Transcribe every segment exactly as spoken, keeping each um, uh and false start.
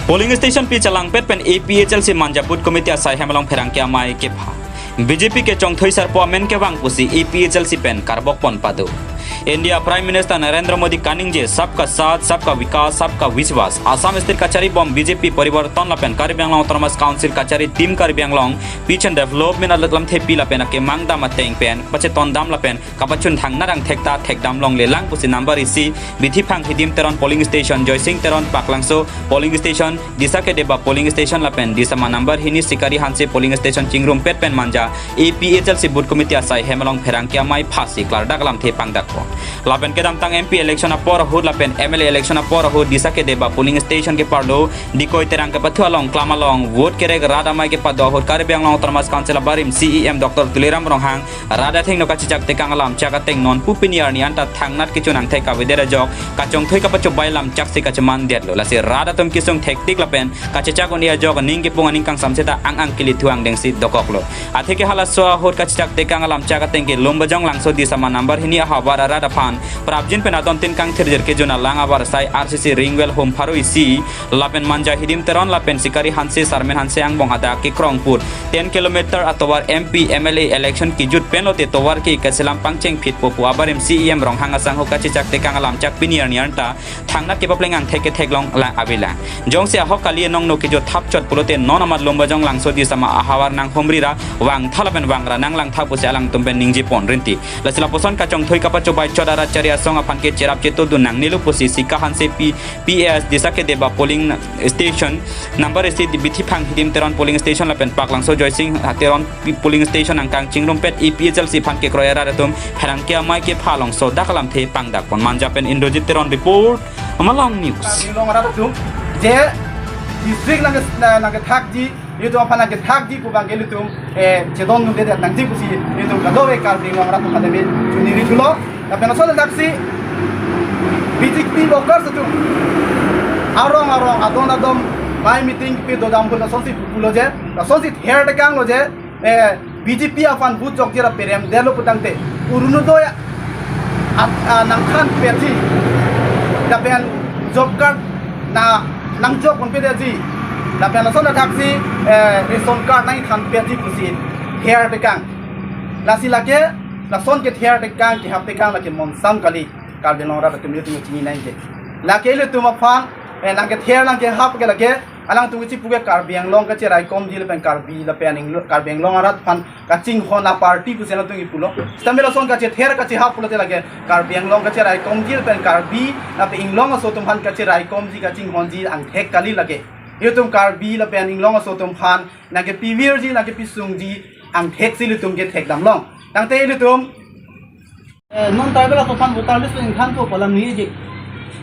Polling station pi chelangpet pen A P H L C Manja Booth Committee asai hem along pherangke amei kepha. B J P kechongthoi sarpo amen kevang pusi A P H L C pen karbok pon pado. India Prime Minister Narendra Modi kaningje Sabka Saath, Sabka Vikas, Sabka Vishwas. Assam State kachari bom B J P poriborton lapen Karbi Anglong Autonomous Council kachari Team Karbi Anglong pichen development alat lamthepi lapen akemang dam ateng pen pachetong dam lapen kapachun thangnat angthek ta thekdam longlelang pusi number isi Bithi Phanghidim Teron polling station, Joysing Teron Paklangso polling station, Disa Kedeba polling station lapen Disama number hini Sikari Hanse polling station chingrumpet pen Manja A P H L C Booth Committee asai hem along pherangke amei phasi klardak lamthe pangdakpo. Lapen kedamtang M P election apor ahut lapen M L A election apor ahut Disa Kedeba polling station keparlo Dikoi Terang kepathu along klam along vote kerek rat amei kepado ahut Karbi Anglong Autonomous Council abarim C E M Doctor Tuliram Ronghang rat athengno kachechak tekang alam chak ateng non pu pini arni anta thangnat kechun angthek kavedet ajok kachongthoi kapachobei lam chaksi kacheman detlo. Lasi rat atum kesung thektik lapen kachechak un-e ajok ning kepung aning kangsam seta ang ang kelithu angdengsi dokoklo. Atheke halaso ahut kachechak tekang alam chak ateng ke Lumbajong Langso Disama number hini ahavar arat aphan prapjin pen adon tin kangthirjir kejun alang avarsai R C C ring well hum pharo isi lapen Manja Hidim Teron lapen Sikari Hanse Sarmen Hanse angbong adak kekrong put ten kilometer atovar M P M L A election kejut pen lote tovar ke kaselam pangcheng phit popo abarim C E M Ronghang asangho kachechak tekang alam chak pini arni anta thangnat kepapleng angthek ketheklong lang avelang. Jongsi ahok kali enong no kejo thap chot pulote non amat Lumbajong Langso Disama ahavar nanghumri ra vangtha lapen vangra nanglangtha pusi alangtum pen ningje pon rinti. Lasi lapuson kachongthoi kapachobei chot arat chari asong aphan ke cherap chetodun nangnelo pusi Sika Hanse P P S Disa Kedeba polling station number isi Bithi Phanghidim Teron polling station lapen Paklangso Joysing Teron polling station angkang chingrumpet A P H L C aphan kekroi arat atum pherangke amei kepha along sodak alamthe pangdak pon. Manja pen Indrajit Teron report, Malong News. Karbi Anglong arat atum je district nang nang thakji, ilitum aphan nang thakji pu abang ke ilitum eh chedondunde nangji pusi ilitum kadokave Karbi Anglong arat atum kami chuniri thulo. Lapen lason thaksi B J P workers atum arong arong adon adon bai meeting pi dodam pu lasonsi pulo je, lasonsi ther tekanglo je, eh, B J P aphan vote jokjera perem detlo putangte Orunodoi at, ah, nangthanpetji lapen job card na nangjok ponpetji lapen lason thaksi, eh, ration card nangthanpetji pusi ther tekang. Lasi lake lason kether tekang kehap tekang lake monsam kali Karbi Anglong arat atum ilitum chini nangke. Lake ilitum aphan, eh, nang kether nang kehap ke lake alangtum kechipu ke Karbi Anglong kacheraikomji lapen Karbi lapen Anglo-, Karbi Anglong arat aphan kachinghon a-party pusi alangtum kipulo. Sitame lason kachether kachehap pulote lake Karbi Anglong kacheraikomji lapen Karbi lapen Anglong aso atum aphan kacheraikomji kachinghonji angthek kali lake. Ilitum Karbi lapen Anglong aso atum aphan nang kepivirji nang kepisungji angtheksi ilitum kethekdam long. Tangte ilitum Eh, non tribal aso aphan voter list ingthan ko pu alam ningjeje.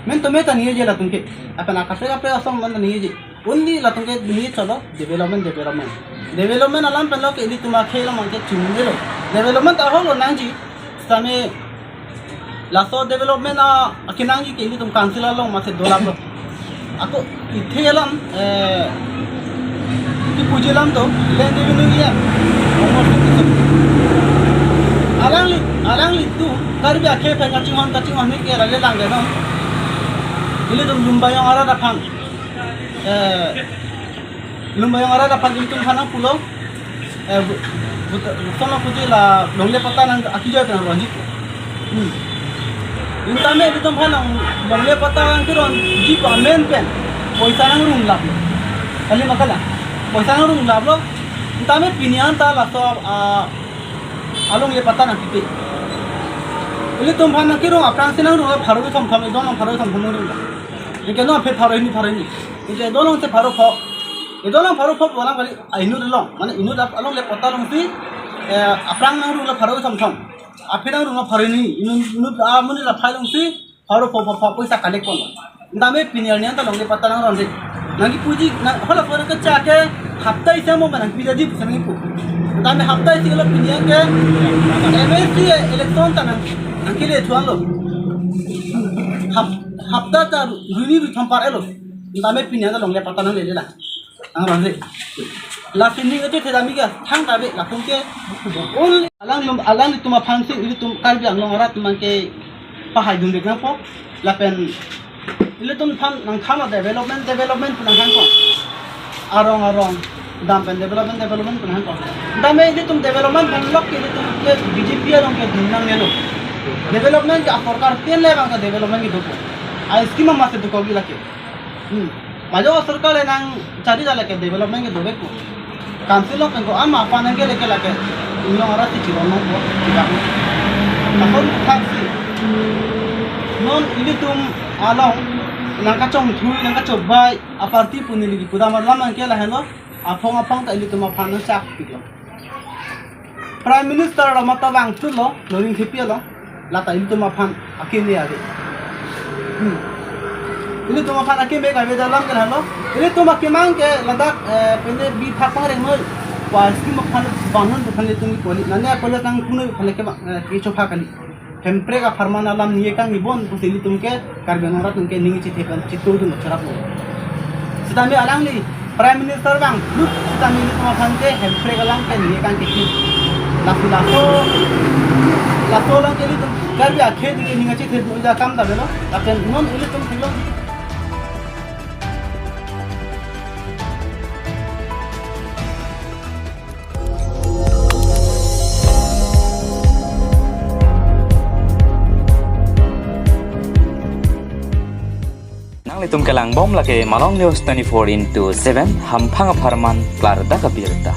Men to meta ningjeje latum ke. Lapen akaprek akaprek aso aphan ningjeje. Only latum ke ningje cholo development, development. Development alam pen lo ke ilitum akhei alam ke chunjelo. Development ahok lo nangji. Sitame laso development a akenangji ke ilitum council along masi dolap lo. Ako ithe alam, eh, kipuji alam to, land revenue ya. Alangli, alanglitum, Karbi akhei pen kachinghon, kachinghon ni ke rale lang de no. Ilitum Lumbajong arat aphan. Eh, Lumbajong arat aphan ilitum aphan pulo. Eh, bu-, bu-, sono kuji la longle patta nang akijoy pen ronji. Hmm. Sitame ilitum aphan nang longle patta nangkeronji pu amen pen poisa nangrumlap lo. Kali ma kalang. Poisa nangrumlap lo. Sitame pini anta laso, ah, alongle patta nangpipe. Ilitum aphan nangkerong aphrangsi nangrumlap pharo kethom thom, idon nang pharo kethom thom rung. Anke non aphi pharo hini, pharo hini. Anke idon nang se pharo pho. Idon nang pharo pho pu alam kali. Ah, inut along, mane inut ap-, alongle patta alongsi, eh, aphrang nangrumlap pharo kethom thom. Aphi nangrumlap pharo hini, inut, inut, ah, monit aphai alongsi, pharo pho, pho, pho, poisa collect pon. Sitame pini arni anta longle patta nangronde. Nangkipuji, nang, hala pore ke chake, hapta isi mo nangpija di pusi nangkipu. Sitame hapta isi lo pini ke, M A C election ta nang, nangkele thuan lo. Hap-, hapta ta runi ru thom par elo. Sitame pini anta longle patta nanglele la. Ang bang re. La sini itu tidak miga, thang tabe, la pungke. Ul, alang lum, alanglitum aphan si, ilitum Karbi Anglong arat atum ke pahai dun dek nangpo, lapen Ilitum aphan nangthan lo development, development pu nangthan ko. Arong arong dam pen development, development pu nangthan ko. Dam e ilitum development aphan lok ilitum ke B J P along ke dun nangnelo. Development ke asorkar pen le bang ke development kedo ko. A scheme masi dokok lake. Hmm. Majo asorkar le nangchari jala ke development kedo ko. Council along pen ko ama aphan nangkele ke lake. Inglong arat si chiron nangpo, chibak. Lason thaksi. Non ilitum along nangkachongthui, nangkachobei, a party pu neli kipudam alam nangke lahenlo, aphong aphong ta ilitum aphan nangchak piklo. Prime Minister lo mata vangthulo, Norling Thepi lo, lata ilitum aphan akeme ave. Hmm. Ilitum aphan akeme kave alam ke lahenlo. Ilitum akemang ke ladak, eh, pene bi phak pangreng noi. Wa scheme aphan banghon aphan ilitum koli. Nane akoli nangpunoi aphan ke bang, eh, kecho phak kali. Hemprek apharman alam ningje kangni bon pusi ilitum ke Karbi Anglong arat atum ke ning chethe pen chitudun cherap lo. Sitame alangli Prime Minister vangthu sitame ilitum aphan ke Hemprek alam ke ningje kangkeki. Laso laso laso alam ke ilitum Karbi akhei ke ning chethe dun ja kam ta avelo. Lapen non ilitum thilo. Nanglitum kelang bom lake Malong News twenty-four into seven, hamphang apharman klardak abirta.